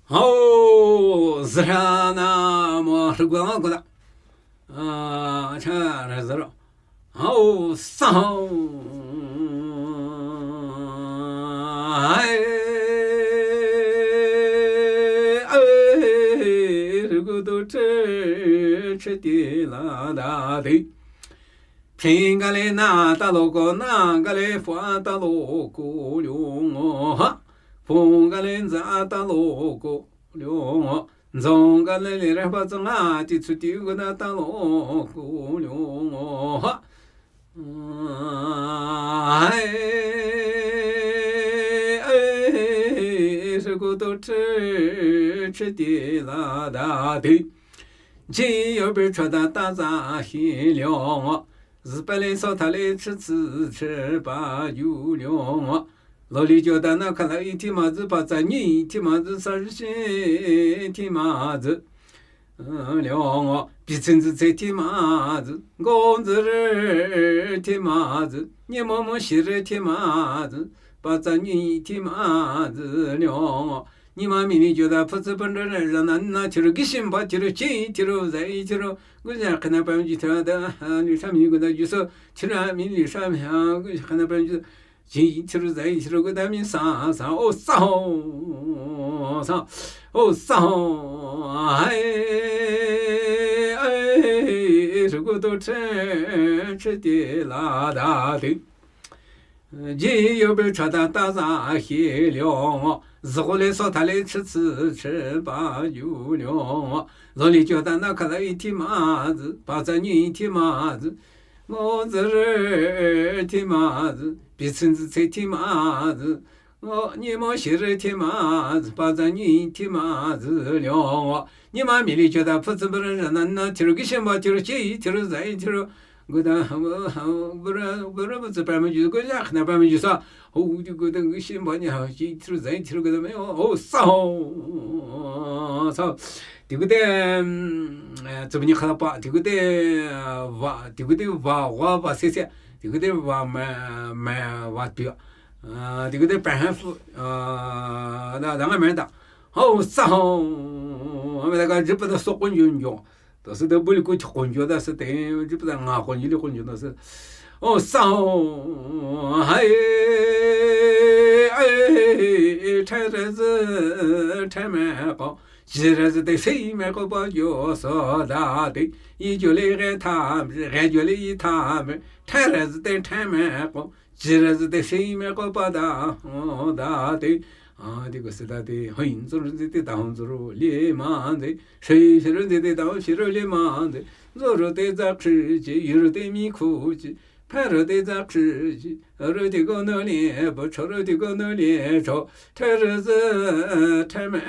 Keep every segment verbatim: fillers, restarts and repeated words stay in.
Hao, zra na mo rgwa ko da. A, cha ra zra. Hao, sa hao. Ai, ai, rgu do che, che ti la da di. Phi ga le na ta lo ko, na ga le fa ta lo ko, lyo ngo ha. Pu ga le za ta lo ko, lyo ngo. Zo ga le le re ba za nga ti tsu ti gu na ta lo ko, lyo ngo ha. Ai, ai, se gu do che, che ti la da di. Ji yo be cha da ta za hi, lyo ngo. Zi pa le so ta le chi zi chi pa yu, lyo ngo. Lo li jo da na ka la i ti ma zi, pa za ni i ti ma zi, sa ri shi ti ma zi. Lyo ngo. Pi cin zi ce ti ma zi. Ngo zi re ti ma zi. Ni mo mo shi re ti ma zi. Pa za ni i ti ma zi, lyo ngo. Ni ma mi ni jo da pu zi pen re re za na na ti ru, gi shin ba ti ru, chi ti ru, za i ti ru. Gu za ka na pa ji ta da, a, ni sa mi gu da ju so. Ti ra mi ni sa mi, a, gu za ka na pa ji. Chi ti ru, za i ti ru, gu da mi sa, sa, o, sa ho. Sa, o, sa ho. Ai, ai, ru gu do che, che ti la da di. Ji yo be cha da ta za hi, lyo ngo. Zi gu le so ta le chi zi chi pa yu, lyo ngo. Lo li jo da na ka la i ti ma zi. Pa za ni i ti ma zi. Ngo zi re ti ma zi. Pi cin zi ce ti ma zi. Ngo ni mo shi re ti ma zi. Pa za ni i ti ma zi, lyo ngo. Ni ma mi li jo da pu zi pen re za na na ti ru, gi shin ba ti ru, chi ti ru, za i ti ru. Gu da, ha, ha, gu ra, gu ra, bu zi pa ma ju, gu za ka na pa ma ju sa. Ho, di gu da, gu shin ba ni ha, chi ti ru, za i ti ru, gu da me, o, o, sa ho. Sa. Di gu de, mm, eh, zi bu ni ka la pa, di gu de, eh, wa, di gu de wa, wa, wa, se, se. Di gu de wa, ma, ma, wa, pi. A, di gu de pa ha fu, a, da, da nga me da. Ho, sa ho. A, me da ka ji pa da so kon ju njo. Da se de bu li ku chi kon ju da se de, ji pa da nga kon ju li kon ju da se. O, sa ho. Hai, ai, cha re zi, cha me ko. Ji re zi de, shi me ko pa jo so da de. I jo le ge ta, ge jo le i ta me. Cha re zi de, cha me ko. Ji re zi de, shi me ko pa da, o, da de. A, di gu si da de. Hoi, zo ru zi de, da hon zo ru li ma de. Shi, shi ru zi de, da hon shi ru li ma de. Zo ru de za chi chi, yu ru de mi ku chi. Pa ru de za chi chi. Ru de go no li, bo cho ru de go no li cho. Cha re zi, cha me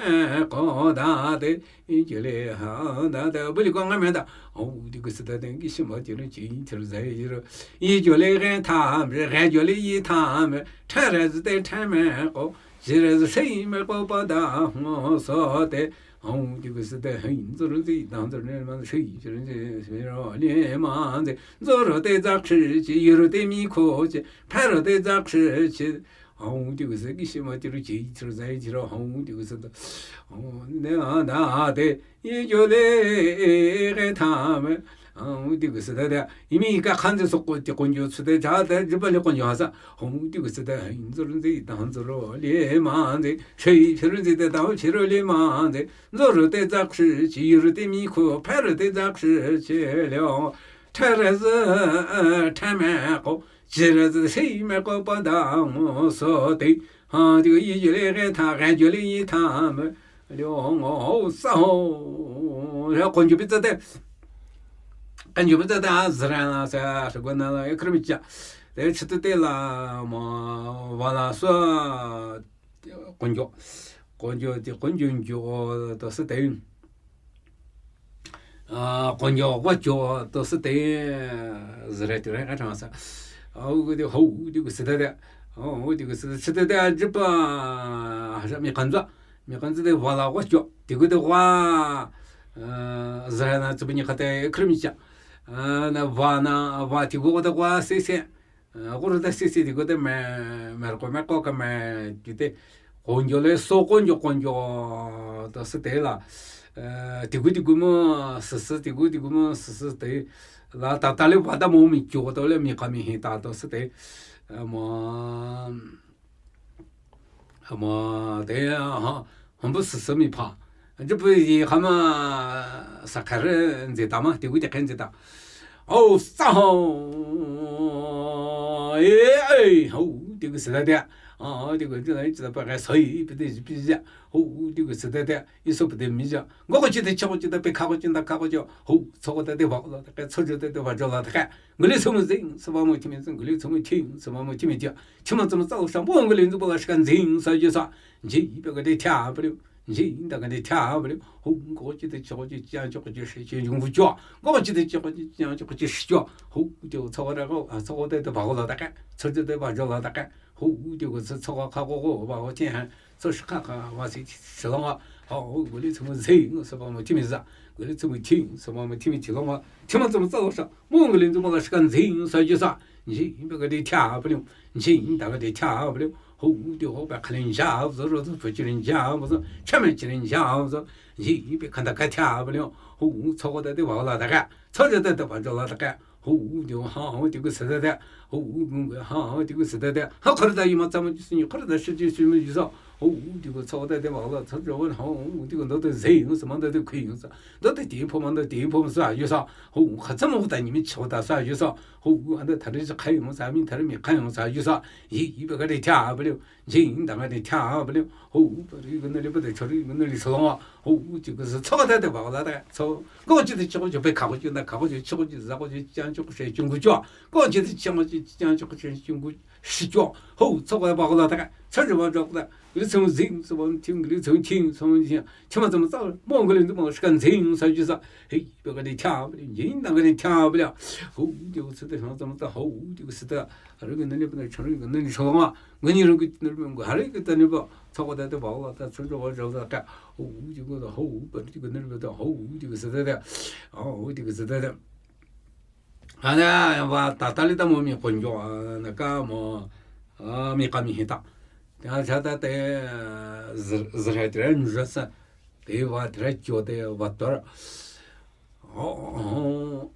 ko da de. I ju le ha da de. Bu li ko nga me da. O, di gu si da de, gi shin ba ti ru, chi ti ru, za i ti ru. I ju le ge ta me, ge ju le i ta me. Cha re zi de, cha me ko. Ji re zi, shi me ko pa da ngo so de. O, di gu si de, hoi, zo ru zi, da zo ru ma, shi, shi ru zi, shi ru li ma zi. Zo ru de za chi chi, yu ru de mi ku chi. Pa ru de za chi chi. Hong di gu si, gi shin ba ti ru, chi ti ru, za i ti ru, hong di gu si da. Hong ne a da de, i jo le ge ta me. Hong di gu si da de. I mi ka khan zi so ko ti kon jo su de, cha de, ji pa le kon jo ha sa. Hong di gu si da, hoi, zo ru zi, da zo ru li ma zi. Shi, shi ru zi de, da shi ru li ma zi. Zo ru de za chi chi, yu ru de mi ku, pa ru de za chi chi lyo. Cha re zi, cha me ko. Ji re zi, shi me ko pa da ngo so de. Ha, di i ju le ge ta, ge ju le i ta me. Lyo ngo, ho, sa ho. Ya kon ju bi za de. Kon ju bi za de, a, zi re na sa, shi gu na la, e kri mi cha. De chi tu de la, mo, wa la so. Kon jo. Kon jo, di kon jo jo, do si de. A, kon jo, wa jo, do si de. Zi re ti re ka chang sa. A, u de, ho, di gu si de de. O, di gu si de, si de de, ji pa, ha, mi kan za. Mi kan za de wa la wa jo. Di gu de wa, a, zi re na zi bu ni ka de, kri mi cha. A, na wa na, wa ti gu de wa se se. A, gu ru de si si di gu de me, me ko me ko ka me ju de. konjo le so konjo konjo ta süte la, eh, tigu tigu mo süsü, tigu tigu mo süsü te la, tata le vada mo mi kyo to le mi ka mi hi ta to süte, eh, mo, mo te, ha, hambu süsü mi pha. Jipu yi hama sa kare nze ta ma, tigu te khen nze ta. Ho, sa ho. Eh, eh, ho, tigu süte te. Ah, tigu te la, tigu pa ka sai, pe te, pe ya. Ho, tigu süte te. Iso pe te mi ya. Ngo ko chi te, cho ko chi te, pe ka ko chi, nda ka ko chi. Ho, so ko te te, va ko la te ka, so jo te te, va jo la te ka. Nguli so mo zing, so va mo chi mi zing, nguli so mo ting, so va mo chi mi ting. Chi ma zo mo za lo shang, bo nguli zo bo la shi kan zing, sa ji sa. Ji, pe ka te tia, pe liu. Nji, nda ka te tia, pe liu. Ho, ngo ko chi te, cho ko chi, chiang cho ko chi, shi chi, yung fu cho. Ngo ko chi te, cho ko chi, chiang cho ko chi, shi cho. Ho, tigu so ko te ko, so ko te te, va ko la te ka. So jo te, va jo la te ka. Ho, tigu so, so ko ka ko ko, va ko tian. So shi ka ka wa si, shi long wa. Ho, nguli zo mo zing, so va mo ting mi za. Nguli zo mo ting, so va mo ting mi, shi long wa. Chi ma zo mo za lo shang, mo nguli zo mo la shi kan zing, sa ji sa. Nji, pe ka te tia, pe liu. Nji, nda ka te tia, pe liu. Ho, tigu ho, pe ka lin ja, zo ro zo, pu chi lin ja, zo. Cha me chi lin ja, zo. Nji, pe ka nda ka tia, pe liu. Ho, so ko te te, va ko la te ka. So jo te te, va jo la te ka. Ho, tigu ha, ho, tigu süte te. Ho, ha, ho, tigu süte te. Ha, khor da yi ma za mo ji si ni, khor da shi ji shi mo ji sa. Ho, tigu so te te, va la, so jo wa, ho, tigu ndo te zing, so ma ndo te kui sa. Ndo te ti po ma ndo ti po sa ji sa. Ho, kha za mo ta ni mi cho ta sa ji sa. Ho, an da ta ri sa kai mo sa, mi ta ri mi kai mo sa ji sa. Yi, yi pe ka te tia, pe liu. Nji, nda ka te tia, pe liu. Ho, pe ri ka na li, pe te cho ri ka na li, so long wa. Ho, tigu so, so ko te te, va la te. So, ngo ko chi te, cho ko chi, pe ka ko chi, nda ka ko chi, cho ko chi, za ko chi, chiang cho ko shi, chung gu cho. Ngo ko chi te, chiang ko chi, chiang cho ko shi, chung gu shi cho. Ho, so ko te, va ko la te ka. So jo va jo ko te. Nguli zo mo zing, so va mo ting, nguli zo mo ting, so va mo ting. Chi ma zo mo za, mo nguli zo mo la shi kan zing, sa ji sa. Hei, pe ka te tia, pe liu. Nji, nda ka te tia, pe liu. Ho, tigu so te, so ma za mo za, ho, tigu so te. Ha ri ka na li, pe te cho ri ka na li, so long wa. Ngani ro ki nir me ngo, ha ri ki ta ni ba, so ko te te, va ko la te, so jo wa jo la te ka. Ho, tigu da, ho, pe tigu nir me da, ho, tigu süte te. Ho, tigu süte te. Ha na, va tata le ta mo mi konjo, ah, na ka mo, ah, mi ka mi hi ta. Te ha cha ta te, zir, zir ha te re nja sa. Te va te re kyo te va tor. Ho, ho.